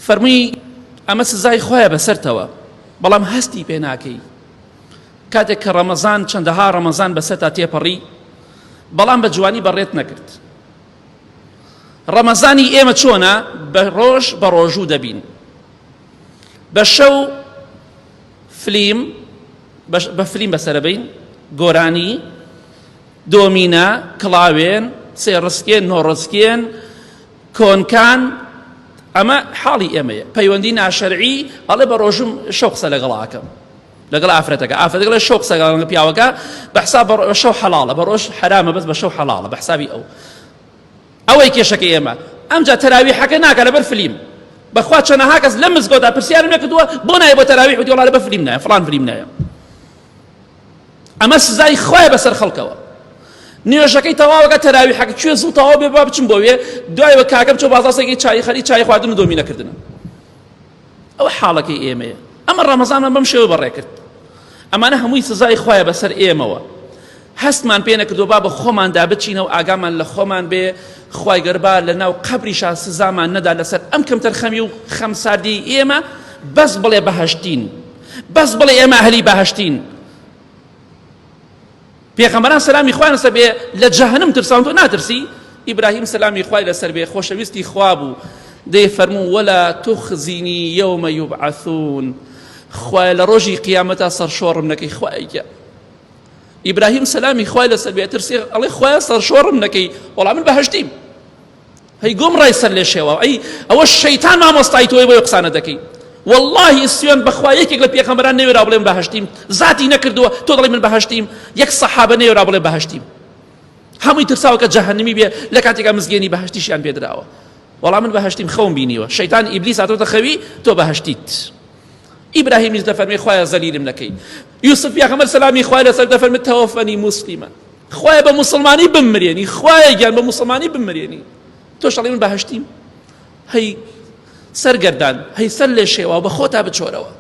فەرمووی ئەمە سزای خوایە بەسەرتەوە بەڵام هەستی پێ ناکەی کاتێک کە ڕەمەزان چەندەها ڕەمەزان بەسەرتا تێپەڕی بەڵام بە جوانی بەڕێت نەکرد ڕەمەزانی ئێمە چۆنە بە ڕۆژ بە ڕۆژوو دەبین بە شەو فلیم بە فلیم بەسەرەبین گۆرانی دۆمینە کڵاوێن سێڕسکێن نۆڕسکێن کۆنکان ئەمە حاڵی ئێمەیە پەیوەندی ناشەرعی ئەڵێ بە ڕۆژم شەو قسە لەگەڵ ئاکەم لەگەڵ ئافرەتەکە ئافرەتەکە لە شەو قسە لەگەڵ پیاوەکە بە حساب بە شەو حەڵاڵە بە ڕۆژ حەرامە بەس بە شەو حەڵاڵە بە حسابی ئەو ئەوەی کێشەکە ئێمە ئەمجا تەراویحەکە ناکە لەبەر فلیم بەخوا چەنەها کەس لە مزگەوتدا پرسیارم لێ کردووە بۆ نایە بۆ تەراویح وتی وەڵا لەبەر فلیم نایە فڵان فلیم نایە ئەمە سزای خوایە بەسەر خەڵکەوە نوێژەکەی تەواوەکە تەراویحەکە کوێ زوو تەواو بێ با بچم بۆ وێ دوایەوە کاکەم چۆ بازاڕێکی چای خەری چای خواردن و دۆمینەکردنە ئەوە حاڵەکەی ئێمەیە ئەمە ڕەمەزانمان بەم شێوە بەڕێ کرد ئەمانە هەمووی سزای خوایە بەسەر ئێمەوە هەستمان پێ نەکردو با بە خۆماندا بچینەوە ئاگامان لە خۆمان بێ خوای گەربا لە ناو قەبریشا سزامان نەدا لەسەر ئەم کەمتەرخەمی و خەمساردی ئێمە بەس بڵێ بەهەشتین بەس بڵێ ئێمە ئەهلی بەهەشتین پێغەمبەران سەلامی خوایان لەسەر بێ لە جەهەنم ترساون تۆ ناترسی ئیبراهیم سەلامی خوای لەسەر بێ خۆشەویستی خوا بوو دەی فەرموو ولا تخزینی یوم یبعثون خوایە لە ڕۆژی قیامەتا سەرشۆڕم نەکەی خوایە گیان ئیبراهیم سەلامی خوای لەسەر بێ ترسی ئەڵێ خوایە سەرشۆڕم نەکەی وەڵا من بەهەشتیم هەی گومڕای سەر لێ شێواو ئەی ئەوە شەیتان مامۆستای تۆی بۆی قسانە دەکەی واللهی سوێن بەخوا یەکێک لە پێغەمبەران نەوێرا بڵێم بەهەشتیم زاتی نەکردووە تۆ دەڵێ من بەهەشتیم یەک سەحابە نەوێرا بڵێ بەهەشتیم هەمووی ترساوە کە جەهەنمی بێ لە کاتێکا مزگێنی بەهەشتیشیان پێدراوە وەڵام من بەهەشتیم خەوم بینیوە شەیتان ئیبلیس هاتۆتە خەوی تۆ بەهەشتیت ئیبراهیمیش دەفەرمێ خوایە زەلیلم نەکەی یوسف پێغەمبەر سەلامی خوای لەسەر دەفەرمێ تەوەفەنی موسلیمە خوایە بە موسڵمانی بمرێنی خوایە گیان بە موسڵمانی بمرێنی تۆش ئەڵێی من بەهەشتیم هەی سەرگەردان هەی سەر لێ شێواو بە خۆتا بچۆرەوە.